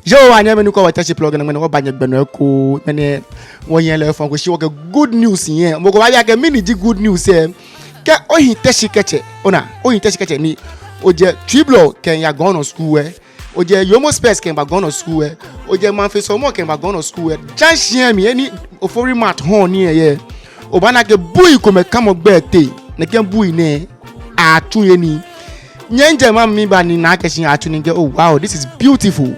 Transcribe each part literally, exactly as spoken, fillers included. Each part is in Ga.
Yoo, wɔnyɛmimɛi ni kwɛɔ Teshie Plug lɛ, ŋmɛnɛ wɔba nyɛ gbɛ nɔ eko, ŋmɛnɛ wɔyɛ lɛ fɔŋ ko shi wɔkɛ good news yɛ. Mɔ ko baabi akɛ mɛni ji good news lɛ. Kɛ ohi Teshie kɛtsɛ, ona, ohi Teshie kɛtsɛ ni ojɛ Twiblɔ kɛya Gɔnɔ school lɛ, ojɛ Yomo Specs kɛba Gɔnɔ school lɛ, ojɛ Mamfee Sɔlemɔ kɛba Gɔnɔ school lɛ, junction mli lɛ ni ofori mat hɔn ni yɛ, obaana akɛ bui komɛi kamɔ gbɛ tɛ, nɛkɛ bui nɛɛ atsu he nii. Nyɛ ŋjɛ ma mi ba ni na akɛ shi atsu he nii, ŋkɛɛ, oh wow, this is beautiful.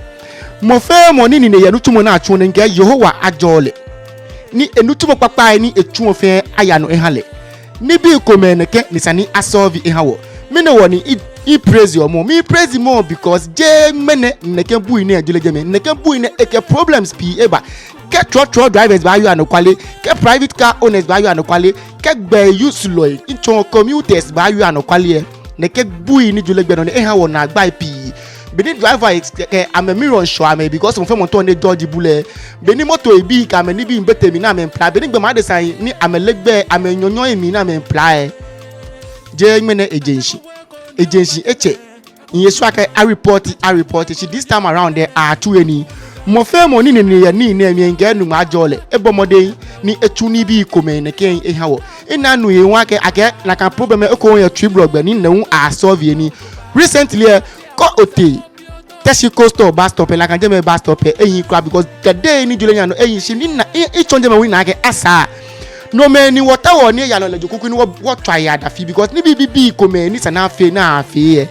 Mɔ fɛɛ mɔ ni nine yɛ nitsumɔ ni atsuɔ nɛɛ, ŋkɛɛ Yehowa ajɔɔ lɛ. Ni enitsumɔ kpakpai ni etsuɔ fɛɛ aya nɔ eha lɛ. Nibii komɛi nɛkɛ ni esa ni a solve eha wɔ. Mɛni hewɔ ni i, i praise-ɔ mɔ? Mi praise-ɔ mɔ because jeee ŋmɛnɛ nɛkɛ bui nɛɛ jɔlɛ jɛmɛ. Nɛkɛ bui nɛɛ ekɛ problems pii eba. Kɛ trɔtrɔ drivers baayɔse anɔkwale, kɛ private car owners baayɔse anɔkwale, kɛ gbɛ use-lɔi, ŋtsɔɔ commuters baayɔse anɔkwale lɛ, nɛkɛ bui ni jɔlɛ gbɛ nɔ nɛɛ eha wɔ naagbai pii. Beni driver lɛ kɛ amɛ mirror shɔ amɛ because mɔ fɛɛ mɔ taoɔ ni e-dodge bullet. Beni motobii kɛ amɛnibii bɛ tɛ mli ni amɛmpla, beni gbɔmɛi adesai ni amɛle gbɛ amɛnyɔnyɔi mli ni amɛmpla lɛ, jeee ŋmɛnɛ eje shishi. Eje shishi etsɛ. Nyɛsumɔɔ akɛ a-report, a-report, shi this time around lɛ, atsu he nii. Mɔ fɛɛ mɔ ni nine yɛ nii nɛɛ mli lɛ, ŋkɛɛ Nyɔŋmɔ ajɔɔ lɛ. Ebɔ mɔdɛŋ ni etsu nibii komɛi nɛkɛ eha wɔ. Ena nuu yɛ ŋwɛi akɛ, akɛ nakai problem lɛ eko yɛ Twiblɔ gbɛ ni nɛɛ hu a-solve he nii. Recently lɛ, kɛ otee Teshie Cold Store bus stop lɛ, nakai jɛmɛ bus stop lɛ ehiii kwraa because kɛ dɛŋ ni jɔlɛ yaa nɔ ehiii shi ni na, i, itsɔ jɛmɛ hu ni ana akɛ asaa. Nomɛi ni wɔtaoɔ ni eya nɔ lɛ, joo kuku ni wɔ, wɔtswa he adafi because nibii bibii komɛi ni esa ni afee ni afeee lɛ.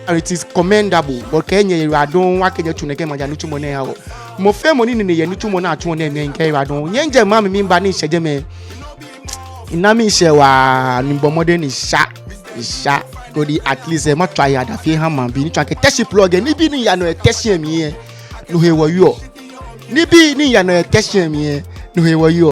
And it is commendable. Wɔkɛɛ nyɛyiwaladɔŋŋ, wɔkɛɛ nyɛtsu nɛkɛ maŋ ja nitsumɔ nɛɛ ha wɔ. Mɔ fɛɛ mɔ ni nine yɛ nitsumɔ ni atsuɔ nɛɛ mli lɛ, ŋkɛɛ yiwaladɔŋŋ. Nyɛ ŋjɛ ma mi miba ni ŋshɛ jɛmɛ. Ena miishɛɛ waa ni mibɔ mɔdɛŋ ni misha, misha. Koni at least lɛ, matswa he adafi maha maŋbii ni tsɔɔ akɛ Teshie Plug lɛ, nibii ni yaa nɔ yɛ Teshie mli lɛ, no he wɔyɔɔ. Nibii ni yaa nɔ yɛ Teshie mli lɛ, no he wɔyɔɔ.